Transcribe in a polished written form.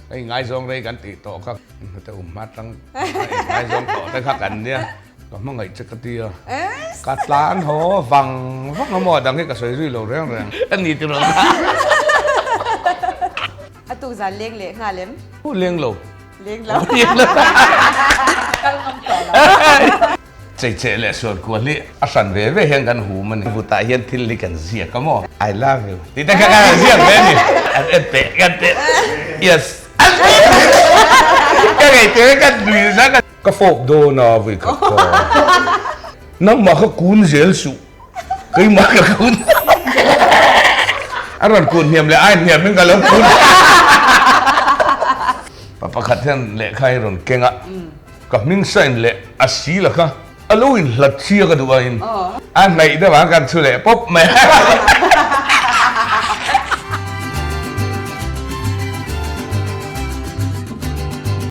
Ka ingaizawng rei kan tih tawh kha hnute um hma tang a ingaizawng tawh te kha kan nia. Ka hmangaih che ka ti a, ka tlan haw vang vang a maw a dang hi ka sawi zui lo reng reng. A ni ti rawh. A tuk zan leng leh nghal em? Pu leng lo. Leng lo. Kal ngam tawh lo. Chei cheh leh sual kual hi a hran ve ve hian kan hum a ni. Vutah hian thil hi kan ziak a maw? I love you tih te kha kan ziak ve a ni. An en teh kan teh. Yes. Ka ngaihtuah hi ka nui zak a. Ka fawp dawn a vui khat kha. Nangmah kha kun zel suh. Keimah ka kun. A rawn kun hniam leh ai hniam in ka lo kun. Pa pakhat hian lehkha hi rawn keng a. Ka hming sign leh a si la kha a lo inhlat chhia ka duh a in. A hnaih deuh ang kan chhu leh pawp mai.